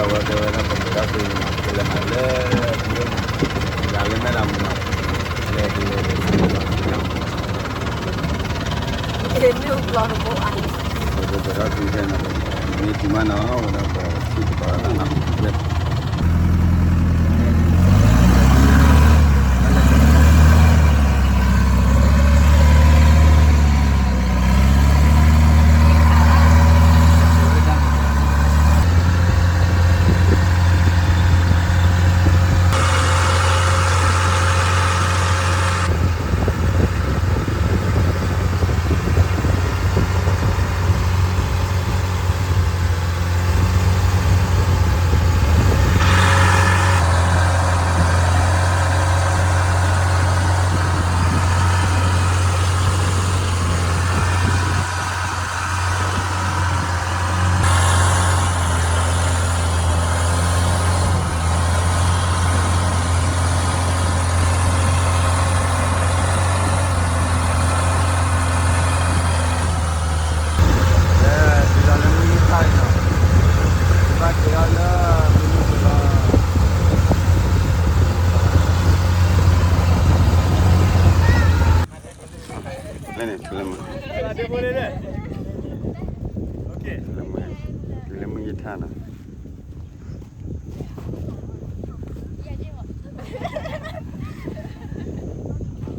အဝဲတဲဝဲဒၣ်ပကထီၣ်က့ၤနီၤ ပကလဲၤဟးလၢ ယၤလၢမဲၢ်လးမူနီၤ လဲၤကလဲၤ ပကထီၣ်က့ၤထဲနီၤ မ့ၢ်တုၤမးနီၤ ဝဲဒၣ်ပထံၣ်တပၤနီၤ တုၤလီၤလၢမုၢ်နံၤထါန့ၣ်နီၤ, ဘၣ်က့ၤထီၣ်လၢမုၢ်နံၤလီၤ. လၢန့ၣ် တုၤလၢမုၢ်, တုၤလၢမုၢ်, တုၤ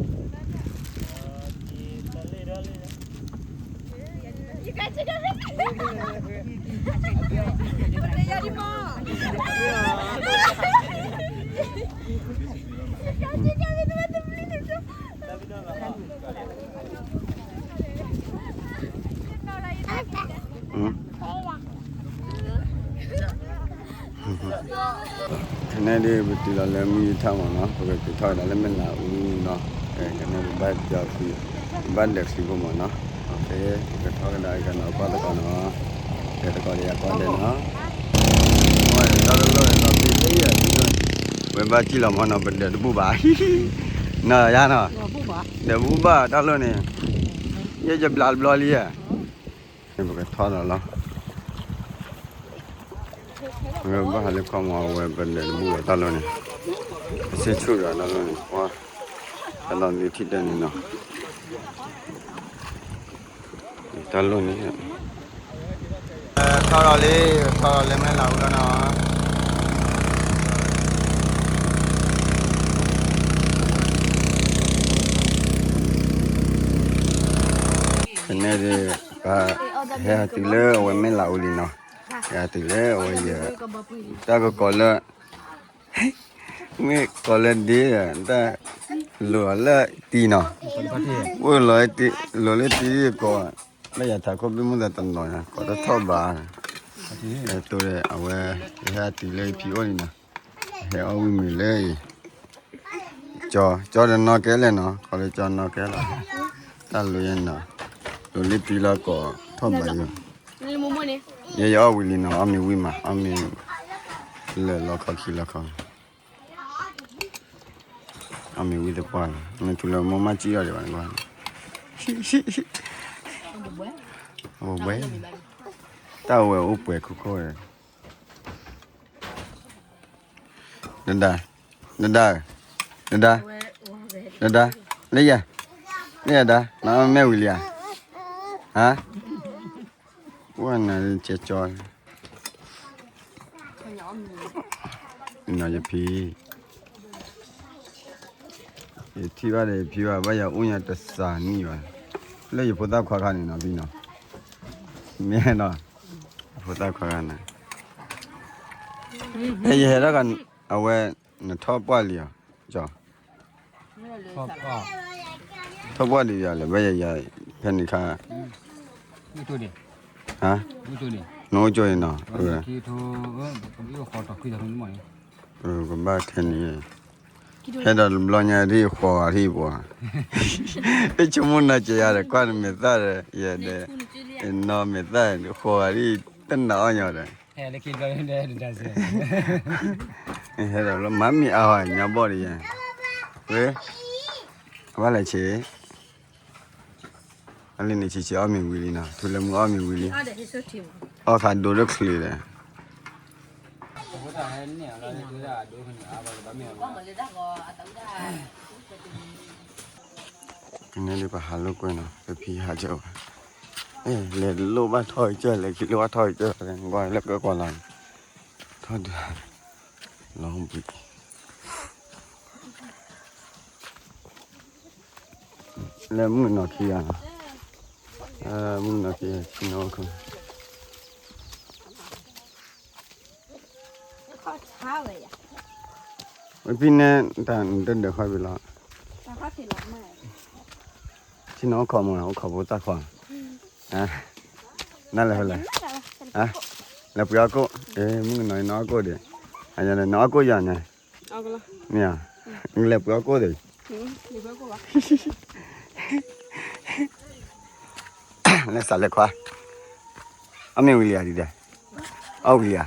လၢမုၢ်နံၤထါနီၤ. ခဲန့ၣ်ဒုး ပတုၤလီၤလၢမုၢ်နံၤထါမ့ၢ်နီၤ, ပကက့ၤထီၣ်ဝဲဒၣ်လၢမဲၢ်လးအူနီၤ, ခဲန့ၣ်ပဘၣ်ပျီ, ပဘၣ်လဲၤချံဖိမ့ၢ်နီၤ, ပကထီၣ်ကဒါက့ၤနီၤ ကွၢ်သကိးနီၤ, လဲၤသကိးဒီးယကွၢ်ဒဲးနီၤ, တၢ်လီၢ်လီၢ်လီၤသ့သ့ယဲၢ်, ဝဲဘၣ်စံၣ်လီၤမ့ၢ်နီၤ ပဒၢးတဘူၣ်ဘၣ်, နီၤယါနီၤ, ဒၢးဘူၣ်ဘၣ်တၢ်လီၢ်န့ၣ်, ယဲယဘျါတဘျီလံဧါ. ပကထီၣ်ဒီးလီၤ, ဝဲဘၣ်ဟးလၢခီမီၤဝဲ ပလဲၤတဘူၣ်ဝဲတၢ်လီၢ်န့ၣ်, ပစ့ဆူၣ်ဒီးတၢ်လီၢ်န့ၣ်, တၢ်လီၢ်လံထံၣ်တဲန့ၣ်နီၤ, တၢ်လီၢ်န့ၣ်, ထီၣ်ဒီးလံ, ထီၣ်ဒီးလၢမဲၢ်လးအူလီၤနီၤ. ဖဲန့ၣ်ဒုး ပဟဲတုၤလၢအဝဲမဲၢ်လးအူလံနီၤ, ဟဲတုၤလၢအဝဲယဲ, တၢ်ကကိးလၢ, မ့ၢ်ကိးလၢဒ့, တၢ်လိၤလၢတံနီၤ, အိၣ်လီၤ, လိၤလၢတံဒီးကိး, လၢယထးခိၣ်ဘ့ၣ်မုၢ်သးတနီၤညါ ကိးတထီၣ်ဘၣ်, အတိဒီး အဝဲ, ဟဲတုၤလၢဖံအိၣ်လံနီၤ, ဟဲအီၣ်ဝံၣ်မ့ၤလၢအံၤ ကၠီ, ကၠီဒီးနီၢ်ကဲလဲၣ်နီၤ, ကိးလၢကၠီနီၢ်ကဲလီၤ, တၢ်လိၤယဲနီၤ, လိၤလၢတံလီၤကိးထီၣ်ဘၣ်ယိာ်, ယဲယအီၣ်ဝံၤလံနီၤ, အီၣ်မ့ၤဝံၤမး, အီၣ်မ့ၤ, လၢာ်လီၤခီခံလီၤခီ, အီၣ်မ့ၤဝံၤသပှၢ်လီၤ, နထူလၢမိၢ်မၢ်ကံၣ်အီၤဒံးဘၣ်န့ၣ်, အိၣ်ဘှဲ, တၢ်ဝဲအိၣ်ပှဲၤခိၣ်ခိၣ်, ဒဒါ, ဒဒါ, ဒဒါ, ဒဒါ, လၢယၤ, လၢယၤဒါ, နအီၣ်မ့ၤဝံၤလံဧါ, ဟါ, ဝဲနၤကၠီ, နီၤယဖံ ယထံၣ်ဘၣ်ဒီးယဖံဘၣ် ဘၣ်ယၤအိၣ်ညါတစးနံၣ်ဘၣ်, လၢယဖိသၣ်ခွါခါန့ၣ်နီၤဖံနီၤ, မ့ၢ်နီၤ, ယဖိသၣ်ခွါခါန့ၣ်, ယဟဲထီၣ်က အဝဲ, နထီၣ်ပှၢ်လံဧါ, ကၠီ, ထီၣ်ပှၢ်ဒံးယၤလဲၣ် ဘၣ်ယၤယၤ, ဖဲန့ၣ်ခါ, ဟါ, နအိၣ်ကၠိအံၤနီၤ, ကဘၣ်ခဲန့ၣ်, ဟဲဒီးတဘျီညါဒ်ဃီဂၤထံၣ်ပှၤ, တဆိကမိၣ်နီၤကယၤဒီး ကွၢ်နမဲာ်သၣ်ဒီး ယဲဒီး, နီၢ်မဲာ်သၣ်ဃီဂၤဒ်တနာ်အီၣ်ညီဒီး, ဟဲဒီးမၤမ့ၢ်အါဂၤညါဘီၣ်ဒီးယဲ, ဝဲ, ဘၣ်လဲၣ်ဆ့ အလံန့ၣ်ဆံးဆံးအီၣ်မ့ၤဝံၤလံနီၤ, ထူလၢမုၢ်အီၣ်မ့ၤဝံၤလံ, အီၣ်ခးဒိတချုးဒီး, န့ၣ်ဒ်ပဟးလိာ်ကွဲနီၤ ပဖံဟးကၢဘၣ်, လဲၤလိၣ်ဘၣ်ထီၣ်ကစၢၢ် လဲၤခံလိၣ်ဘၣ်ထီၣ်ကစၢၢ် နကွၢ်လၢကၢၢ်ကွၢ်လီၤ, ထီၣ်ဒုး, လီၤဘှံး လၢမုၢ်နီၢ်ခံဂၤ, မုၢ်နီၢ်ခံဂၤ ဆံနီၢ်ခိၣ်, ဝဲဖံန့ၣ် တၢ်နတဒၢးခီၣ်ဖံးလီၤ, ဆံနီၢ်ခိၣ်မ့ၢ် အိၣ်ခိးဖိသၣ်ခွါ, နလဲၤဖဲလဲၣ်, လဲၤပှ့ၤအီၣ်ကိၣ်, မုၢ်ကနီၤနအီၣ်ကိၣ်ဒံး, နအီၣ်ကိၣ်ယၤန့ၣ်, မ့ၢ်ဧါ, နလဲၤပှ့ၤအီၣ်ကိၣ်သ့ၣ် လဲၤစးလဲၤခွါ, အမ့ၢ်ဝံၤလံဧါဒ်လဲၣ်, အီၣ်ဝံၤလံဧ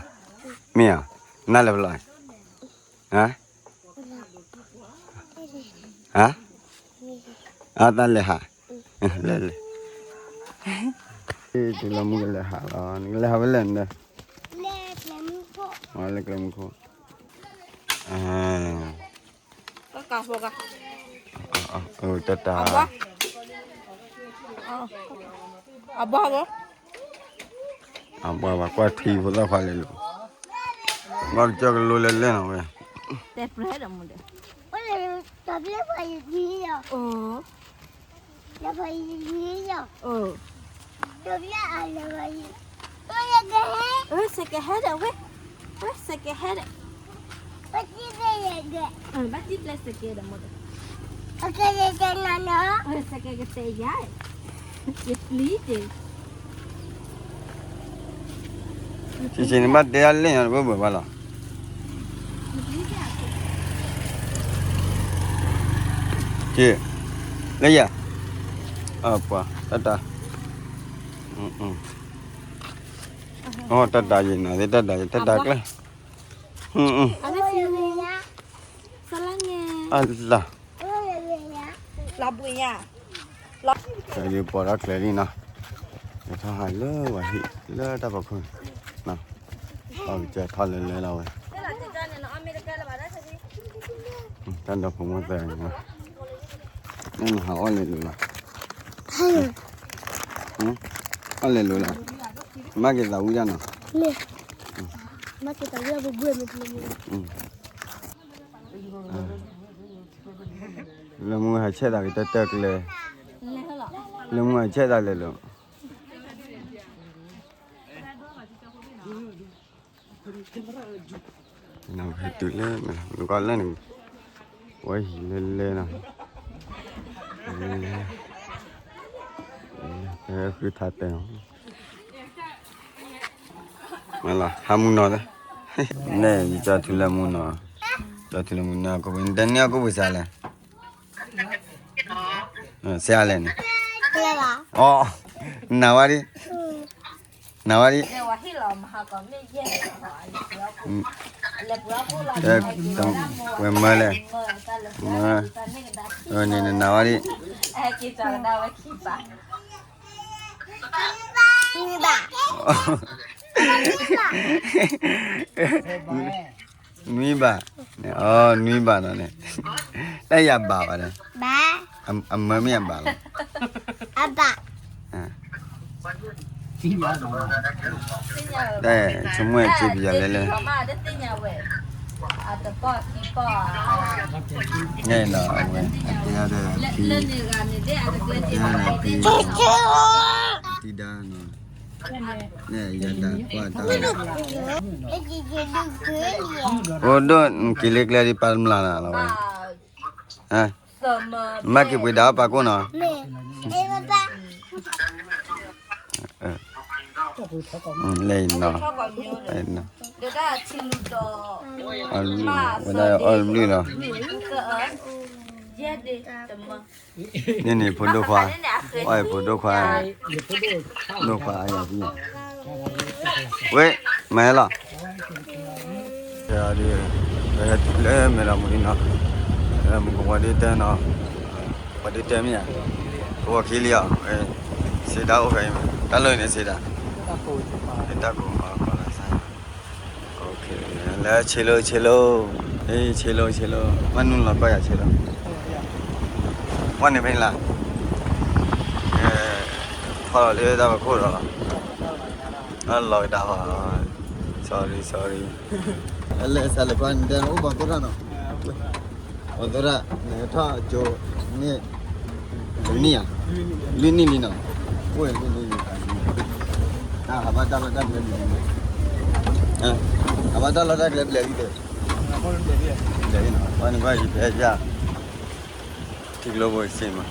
ါ, မ့ၢ်ဧါ, နလဲၤဖဲလဲၣ်, ဟါ, အတၢ်လဲၤဟး, လဲၤလဲၤ, တုၤလၢမုၢ်ကလဲၤဟးလီၤ နကလဲၤဟးဖဲလဲၣ်န့ၣ်, လဲၤကျဲမုၢ်ခိၣ်, တၢ်တၢ် အဘၣ်ဘၣ် ကွၢ်ထံဖိသၣ်ခွါလဲၤလိာ်, ဘၣ်ကစၢၢ်ကလိလဲၤလဲၣ်နီၤဝဲ, တဲပြဲဒီးမူဒီး, တဘျီဖးယံၤလီၤ, တဘျီဖးယံၤလီၤ, တဘျီအလီၤဖးယံၤ, စဲးကဟဲဒီးဝဲ, စဲးကဟဲဒီး, ဘၣ်တံၢ်ပျဲစဲးကဲဒီးမူဒီး, စဲးကဲကတဲယၤ, ယပျံၤတ့ၢ် စံးစံးန့ၣ်ဘၣ်တဲဒ်လဲၣ်ညါ တဘၣ်ဘၣ်လီၤ, လၢယၤ, ပှၤတၢ်တၢ်, တၢ်တၢ်ယံၤနီၤ တၢ်တၢ်ယံၤ တၢ်တၢ်ကျဲ, အလၢ လီၤဘှံးညါ, လီၤ, ယပိာ်ထီၣ်ကျဲလံနီၤ, ယထီၣ်ဟးလၢဝဲဟံၣ်လၢတၢ်ဖီခိၣ်, အီၣ်ကစၢ်ထီၣ်လဲၤလဲၤလီၤဝဲ, တၢ်ဒီဖိမိၢ်သၢဂၤန့ၣ်, နဟးအီၣ်လဲၤလိာ်လီၤ, အီၣ်လဲၤလိာ်လီၤ, မၤက့ၤသးဝံၣ်တၢ်နီၤ, မၤက့ၤသးဝံၣ်ပူၤကွံာ်မ့ၢ် လၢမူဟဲဆဲးသးကတၢၢ်တၢၢ်ကျဲ, လၢမူဟဲဆဲးသးလဲၤလိာ်, ဟဲတုၤလၢ နကွၢ်လၢန့ၣ်, ဝဲဟံၣ်လဲၤလဲၤနီၤ, လဲၤလဲၤ, ဖဲဃုထါတဲအီၤ, မ့ၢ်လီၤ ဟးမူနီၤ, န့ၣ် ယကၠီထူလၢမူနီၤ, ကၠီထူလၢမူနီၤ ကိၣ်ပှ့ၤ နတန့ၢ်အီၣ်ကိၣ်ပှ့ၤစးလဲၣ်, စးလဲၣ်န့ၣ်, အီ, နၤဝဲဒံး, နၤဝဲဒံး, ဝဲမၢလဲၣ်, မၢ, န့ၣ်နနၤဝဲဒံး, နွံဘး, အီ နွံဘးနီၤန့ၣ်, တၢ်ယၤဘးဘၣ်န့ၣ်, အမၢမ့ၢ်အဘးလီၤ, တၢ်ဆိကမိၣ်စ့ပယီၤလဲၣ်လဲၣ်, န့ၣ်လီၤ အဝဲ အတဲဒီးဖံ, တဲဒီးဖံ, တံၤဒါနီၤ, န့ၣ်ယၤဒၣ်ကွၢ်တၢ်, အိၣ်ဒိၣ်နက့ၤလၢကျဲဒ်ပၢ်တမျၢ်လၢ်လီၤဝဲ, မၤက့ၤပှ့ၤဒၣ်အီၣ်ပၢ်ကိၣ်နီၤ, လဲၤနီၤ, ဝဲဒၣ်အီၣ်တဘျုးလီၤ, န့ၣ်န့ၣ်ဖိဒိၣ်ခွါ, အီၣ်အံၤဖိဒိၣ်ခွါ, ဒိၣ်ခွါအယၤသံ, ဝဲ, မၤလီၤ လၢမဲာ်ဒီးမူနီၤ, မူကဝီၤဒ့တဲနီၤ, ဝီၤဒ့တဲမ့ၢ်ဧါ, ကဝီၤခံလံအီၤ, စံးဒၣ်အိၣ်ဖဲအံၤမး, တၢ်လီၢ်အံၤန့ၣ်စံးဒၣ်, တၢ်ကိၢ်, ကီၢ်လၢ်စၢ်, လဲၤ လဲၤဆ့လိဆ့လိ, ဆ့လိဆ့လိ, မ့ၢ်နုာ်လီၤကီၢ်ယၤဆ့လိ, ဝဲန့ၣ်မ့ၢ်လၢ ထီၣ်လီၤလၢတၢ်ဖီခိၣ်ဒီးလီၤ, လီၤကဒါဘၣ်, sorry sorry, လဲၤစးလဲၤကွၢ်န့ၣ် အိၣ်ဘၣ်သရၣ်နီၤ, ဘၣ်သရၣ် နထီၣ်ကၠိန့ၣ် တနံၣ်ဧါ, လွံၢ်နံၣ်လံနီၤ, အိၣ်လွံၢ်နံၣ်လံ, ဟးဘၣ်တၢ်လီၢ်တၢ်ကျဲဘျဲၣ်လံ, ဟးဘၣ်တၢ်လီၢ်တၢ်ကျဲဘျဲၣ်လံ, ဘျဲၣ်လံနီၤ, ပှၤန့ၣ်ဘၣ်ယဖဲယၤ ထံကျိဘိစ့မး,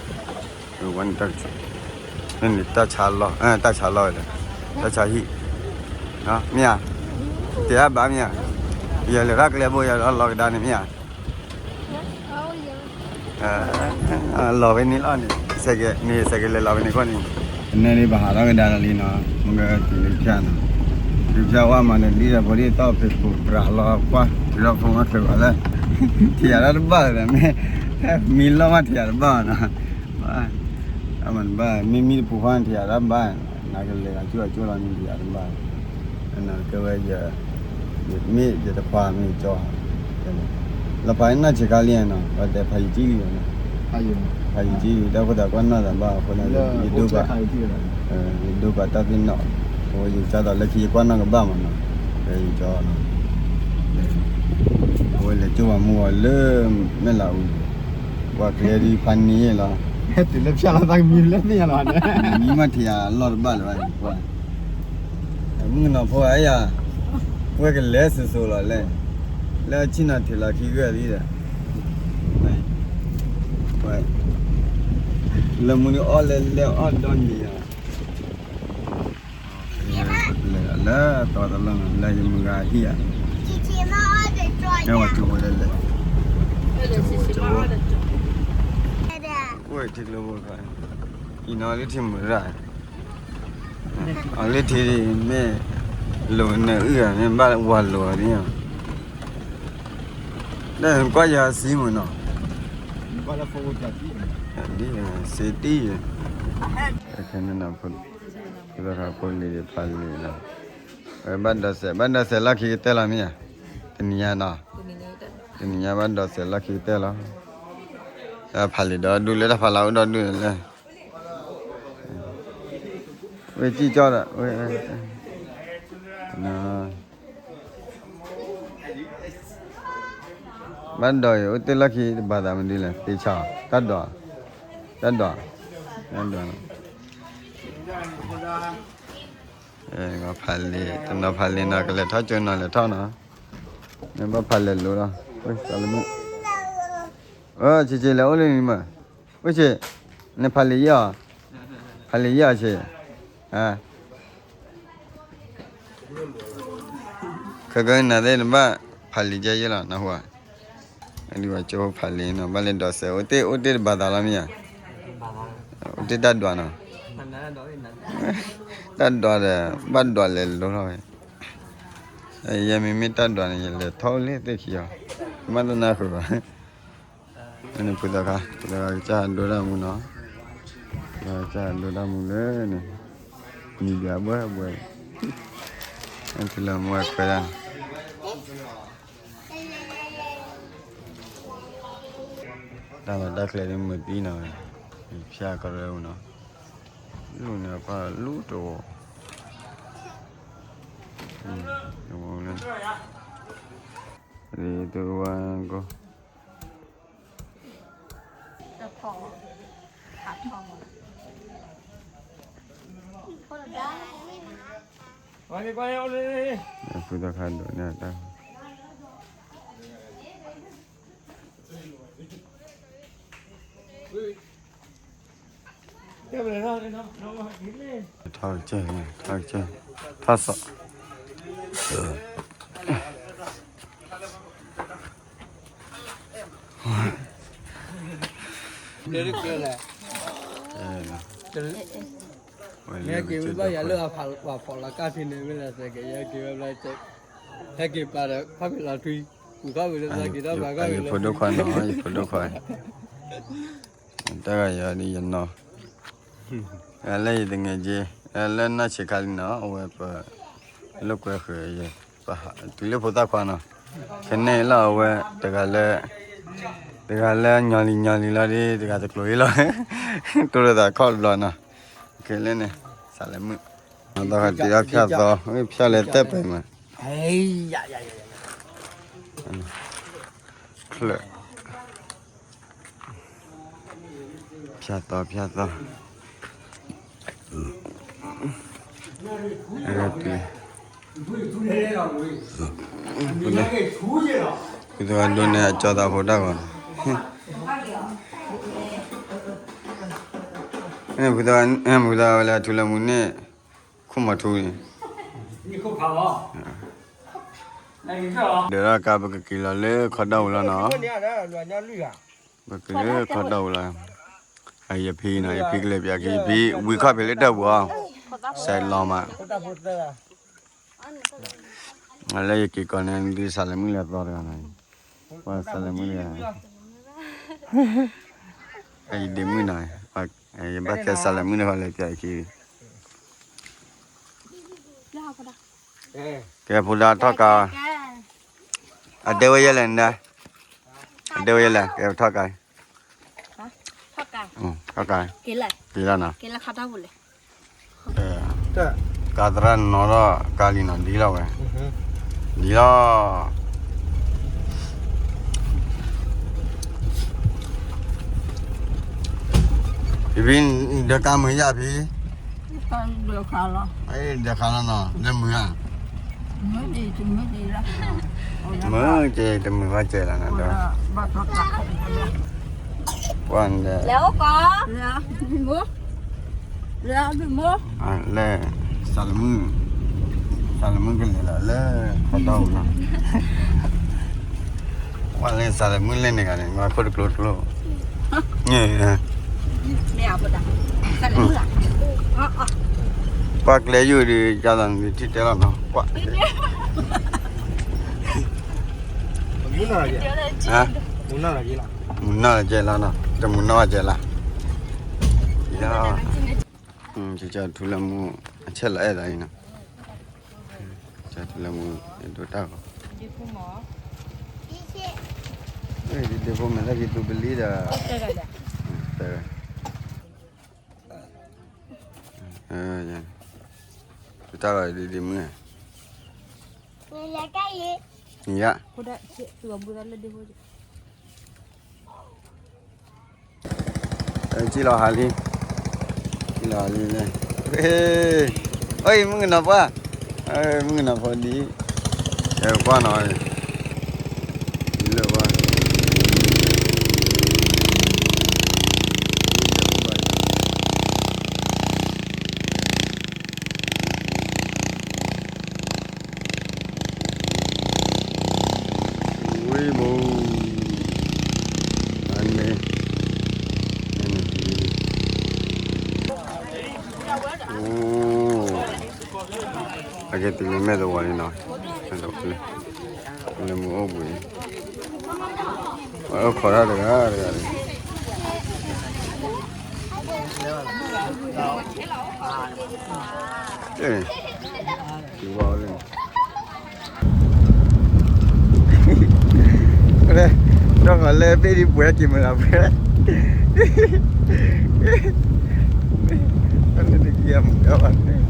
ဝဲန့ၣ်တၢ်ကစီၣ်, န့ၣ်တၢ်ဆါလီၢ်, တၢ်ဆါလီၢ်ဝဲဒီး, တၢ်ဆါဟံၣ်, မ့ၢ်ဧါ, တဲအါဘၣ်မ့ၢ်ဧါ, ယလဲၤထီၣ်ကျဲဘိယၤဒီးလီၤကဒါန့ၣ်မ့ၢ်ဧါ, လီၤဖဲန့ၣ်လီၤန့ၣ်, စဲးကဲးန့ၣ် စဲးကဲးလဲၤလီၤဖဲန့ၣ်ခိၣ်န့ၣ်, နဲဒ်ဘၣ်ဟးထီၣ်ကဒါလီၤလံနီၤ, မ့ၢ်ကတုၤလၢဖၠၣ်နီၤ, တုၤဖၠၣ်ဝဲမၤန့ၣ် ဒ်ဒီးဖိဒ်သီၣ်ဖံးပူၤပြးလီၤကွၢ် တုၤဒီးဖိမၤချုးအီၤလၢ ထံၣ်ယၤတၢ်တဘၣ်လၢၤဒီး မ့ၢ်မံလီၢ်မးထံၣ်ယၤတဘၣ်နီၤ, အမ့ၢ်တဘၣ် မ့မံတပူၤဃီန့ၣ် ထံၣ်ယၤတၢ်ဘၣ်, နကလဲၤအကၠိအကၠိလီၤန့ၣ် ထံၣ်ယၤတဘၣ်, ကဲဝဲ ယမ့ၢ်ယတခွါမ့ၢ်ကၠီ, လီၤဖးနီၢ်ဆံးခါလံနီၤ, ပှၤတဲဖးယံာ်ကံလံနီၤ, ဖးယံာ်ကံလံ တၢ်ဃိသးကွၢ်နီၣ်သးဘၣ်အဃိန့ၣ် ယဒိပာ်, ယဒိပာ်တၢ်သ့ၣ်နီၣ်, အဝဲယကၢ်သိးလၢခံယကွၢ်နီၣ်ကဘၣ်မးနီၤ, ဖဲယကၠီနီၤ, အဝဲလဲၤကၠိပှၤမူအီၤလၢမဲၢ်လးအူ, ပှၤကျဲဒ်ဖးန့ၣ်လီၤ, ဟဲတုၤလၢဖၠၣ်လီၤသးကမံလၢန့ၣ်လီၤ, မံမးထံၣ်ယၤအလီၢ်တဘၣ်လၢၤဘၣ်, မုၣ်ကနီၤဖိဧါယၤ, ပှဲၤကလဲၤစိၤစိၤလီၤလဲၣ်, လၢအဆ့ၣ်နီၤထံးလီၤခံဂၢၢ်လံဒီး, လၢမူနံၤအီၣ်လဲၤလဲၤအီၣ်ဒီနံၤဧါ, လၢအသီတလီၢ်လၢယမုၢ်ဂၤဟံၣ်ဧါ, ဝဲကၠိဖိလဲၤလဲၤ, ကၠိဖိ, ထံကျိဖိခါ, အံၤနီၤလၢထံမုၢ်ရၣ် အလၢထံမ့ၢ်လိာ်နအုၣ်ဧါ, မ့ၢ်ဘၣ်ဝၤလိာ်ဧါန့ၣ်, လၢကွၢ်ယၤစံမုၢ်နီၤ, စ့တံၢ်, ဖဲန့ၣ်နီၤ, ဖိသၣ်ခါဖိလံၤဖးလံၤနီၤ, ဘၣ်ဒိးစဲး ဘၣ်ဒိးစဲးလီၢ်ခံကတၢၢ်လီၤမ့ၢ်ဧါ, တနံၤညါနီၤ, တနံၤညါဘၣ်ဒိးစဲးလီၢ်ခံကတၢၢ်လီၤ, ဖးလံၤဒီဒူၣ်လၢတၢ်ဖးလၢအိၣ်ဒီဒူၣ်န့ၣ်လၢ ဝဲစံၣ်ကၠီဒီး, ဘၣ်ဒိးအံၤ အိၣ်တ့ၢ်လီၢ်ခံတဘၣ်သးမနုၤလဲၣ်, သ့ဆါ, တၢ်ဒွး, တၢ်ဒွး, တၢ်ဒွး, ဖးလံၤ, တနီၤဖးလံၤနီၤ ကလဲၤထီၣ်ကၠိနီၤ လဲၤထီၣ်နီၤ, မ့ၢ်ဘၣ်ဖးလဲၤလိၤလီၤ, ဝဲ, ဆံးဆံးလဲၤအိၣ်လၢနံၤမး, ဝဲဆံး, နဖးလံၤယဲၢ်အီၤ, ဖးလံၤယဲၢ်အီၤဆံး, ခဲကနၤသ့ၣ်တဘၣ်, ဖးလံၤကဲယဲၢ်လီၤ နၢ်ဟူဧါ, ဒ်ဝဲကၠိဖးလံၤနီၤ ဘၣ်လဲၤဒိးစဲး အိၣ်တ့ၢ်အိၣ်တ့ၢ်တဘၣ်သးလီၤမ့ၢ်ဧါ, အိၣ်တ့ၢ်တၢ်ဒွးနီၤ, တၢ်ဒွးဒီး ဘၣ်ဒွးလဲၤလိၤလီၤဝဲ, ယဲမ့မ့ၢ်တၢ်ဒွးန့ၣ် ယလဲၤထီၣ်လၢသ့ၣ်ခံအီၤ, မ့ၢ်တနၢ်ဃုာ်ဘၣ် န့ၣ်ဖိသၣ်ခါ, ဖိသၣ်ခါကစၢ်ဒိတၢ်မူနီၤ, ကစၢ်ဒိတၢ်မူလၢန့ၣ်, မံၤဘၣ်ဘှဲဘှဲ, ထံလၢမူဝဲခွဲဒၣ်န့ၣ်, တၢ်လီၢ်တၢ်ကျဲဒ်မုၢ်သံနီၤ, ဖၠၣ်ကရၢမူနီၤ, လူၢ်န့ၣ်ပှၤလူၢ်တဝီ, တဝီလၢ တဝီကီၢ် ဖုသၣ်ခါဒိးန့ၢ်တၢ်, ထီၣ်ကစၢၢ်, ထီၣ်ကစၢၢ်, ထီၣ်စီၤ မ့ၢ်က့ၤဝဲဘၣ်ယၤလၢပှၤဖီၣ်လီၤကါဖံးန့ၣ် မ့ၢ်လဲၤစဲးက့ၤ ယဟဲက့ၤဝဲဘျီ, ဟဲက့ၤပာ်ဒီး ခီၣ်ဖံးလီၤထွံ ပူၤခီၣ်ဖံးလၢသးက့ၤထီၣ်ပာ်ခီၣ်ဖံးလၢ ယဖိဒိၣ်ခွါနီၤ, ယဖိဒိၣ်ခွါ, တၢ်ဂၤယၤဒ်ယနီၤ, လၢယတငဲးက့, လၢနီၢ်ဆံးခါလံနီၤ, အဝဲပ လိာ်ကွဲဃုာ်ယဲ, တုၤလၢဖိသၣ်ခွါနီၤ, ခဲန့ၣ်လီၤအဝဲ တဂၤလၢ တဂၤလၢညီလံၤညီလံၤလီၤဒီး တဂၤတကျိၤအံၤလီၤ, တိၢ်လိာ်သးခီၣ်တဘျီနီၤ, ခဲလၢာ်န့ၣ် စးလဲၤမုာ်, သီခါတ့ထီၣ်ဖၠၣ်သီ, ဖၠၣ်လဲၤသဲပှဲၤမး, ချၢၣ် ဖၠၣ်သီ ဖၠၣ်သီ, ဖုသဝီဒိၣ်န့ၢ်အကၠီသးဖိတၢ်ဂီၤ, ဖုသဝီ ဖုသဝီဝဲလၢအထူလၢမူန့ၣ် ခိၣ်မီၤထူန့ၣ်, ဒီးကါပကက့ၤလီၤလၢခီဒီဝံၤလီၤနီၤ, ပက့ၤလၢခီဒီဝံၤလီၤ, ယဖံနီၤ ယဖံကလဲၤပၠးက့ၤ ယဖံဝံၤခီၣ်ဖံးလၢတၢ်ပူၤအီၤ, စဲးလီၤမး လၢယက့ၤကီးန့ၣ် ဒုးစးလဲၤမုၢ်လၢသီတဂၤနီၤ, ပှၤစးလဲၤမုၢ်တဂၤ, ယဒ့မုၣ်နီၤ, ယဘၣ်တဲစးလဲၤမုၢ်တဂၤလဲၤပၠးယခံ, ကဲဖိဒါထီၣ်ကါ, အတဲဝဲယဲလဲၣ်နဒါ, အတဲဝဲယဲလဲၣ် ကဲထီၣ်ကါ, ထီၣ်ကါ, က့ၤလီၤနီၤ, ကါသရၣ်နီၤထီၣ်ကါလံနီၤ ဒ်လီၤဝဲ, ဒ်လီၤ ဖံဖံ ဒီးကါမုာ်ယၤဖံ, ဒီးခါလီၤနီၤ ဒီးမုာ်ဧါ, မုာ်ကဲ တမုာ်ဘၣ်ကဲလီၤနီၤ, ပှၤန့ၣ်ဒီး လဲၤ စးလမုၢ်, စးလမုၢ်ကလဲၤလီၤလၢ ခီတီၢ်ပူၤလီၤ, ပှၤလၢစးလမုၢ်လဲၣ်န့ၣ်ဂၤန့ၣ် မၤခိၣ်တကျိၤတကျိၤ, ပှၤကျဲယိာ်ဒီး ယသးန့ၣ်ထံၣ်တဲလီၤနီၤ, ကွၢ် မုၢ်နီၢ်လီၤကဲလီၤနီၤ, တမုၢ်နီၢ်ကဲလီၤ, ထူလၢမူ အဆဲးလီၤအဲၣ်သးအံၤနီၤ, ထူလၢမူ ဒိၣ်တၢ်ဂီၤ, ဒ့ဖိမဲာ်လၢက့ၤသူပလံဒီး, ဒိၣ်တၢ်ဂီၤဒ့ဒ့မုၢ်, ယၤ စံၣ်လီၤဟးလံ, စံၣ်လီၤဟးလံလဲၣ်, အံၤမုၣ်ကနီၤပှၢ်, မုၣ်ကနီၤဖိဒ်, ကွၢ်နီၤ, လၢပှၢ် ဝ့ၢ်ဘိ, အန့ၣ်, အိၣ်, အကဲတုၤလၢမဲာ်သဝီလံနီၤ, လၢမူအိၣ်ဘှံး, အိၣ်ခိးတၢ်တဂၤတဂၤန့ၣ် ဝါလၢ, ဒီးဃီလၢဘ့ၣ်ဒံးပှဲၤက့ၤမုာ်လီၤပှဲၤ, တကံၢ်မုာ်ဘၣ်န့ၣ်